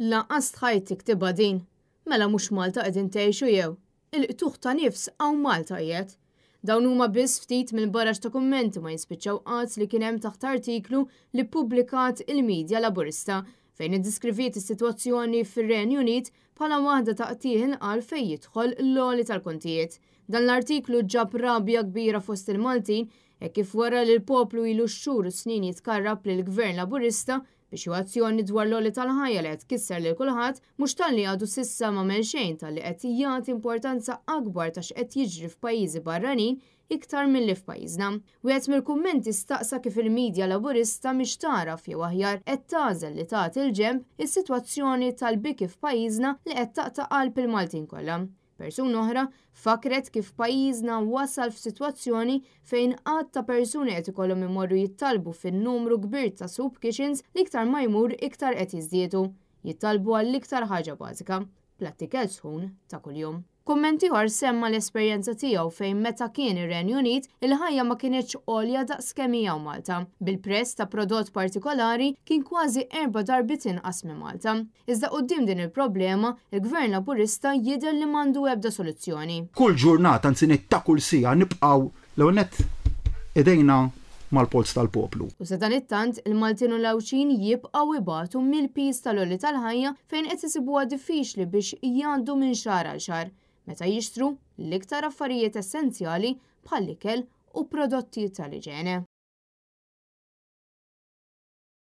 Lanqas stħajt tiktibha din. Mela mhux Malta qegħdin tgħixu jew? Il-qtugħ ta' nifs hawn Malta qiegħed. Dawn huma biss ftit mill-barax ta' kummenti ma jispiċċaw qatt li kien hemm taħt artiklu li ppubblikat il-media Laburista fejn iddiskriviet is-sitwazzjoni fir-Renju Unit bħala waħda ta' qtigħ il-qalb fejn jidħol l-għoli tal-kontijiet. Dan l-artiklu ġab rabja kbira fost il-Maltin hekk kif wara li l-poplu ilu xhur u snin jitkarrab lill-Gvern Laburista biex jieħu azzjoni dwar l-għoli tal-ħajja li qed tkisser lil kulħadd, mhux talli għadu s'issa m'għamel xejn talli qed jagħti importanza akbar ta' x'qed jiġri f'pajjiżi barranin iktar milli f'pajjiżna. Wieħed mill-kummenti staqsa kif il-media Laburista mhix tagħraf jew aħjar qed tagħżel li tagħti l-ġenb is-sitwazzjoni tal-biki f'pajjiżna li qed taqta' qalb il-Maltin kollha. Persuna oħra fakkret kif pajjiżna wasal f'sitwazzjoni fejn għadd ta' persuni qed ikollhom imorru jittalbu fin-numru kbir ta' soup kitchens li iktar ma jmur iktar qed jiżdiedu. Jittalbu għall-iktar ħaġa bażika, platt ikel sħun ta' kuljum. Kumment ieħor semma l-esperjenza tiegħu fejn meta kien ir-Renju Unit il-ħajja ma kinitx għolja daqs kemm hija Malta. Bil-prezz ta' prodott partikolari kien kważi erba' darbiet inqas minn Malta. Iżda quddiem din il-problema, il-Gvern Laburista jidher li m'għandu ebda soluzzjoni. Kull ġurnata, anzi ngħid ta' kull siegħa nibqgħu l-ewwel nett idejna mal-polz tal-poplu. U sadanittant, il-Maltin u l-Għawdxin jibqgħu ibatu mill-piż tal-għoli tal-ħajja fejn qed isibuha diffiċli biex jgħaddu minn xahar għal xahar meta jixtru l-iktar affarijiet essenzjali bħall-ikel u prodotti tal-iġene.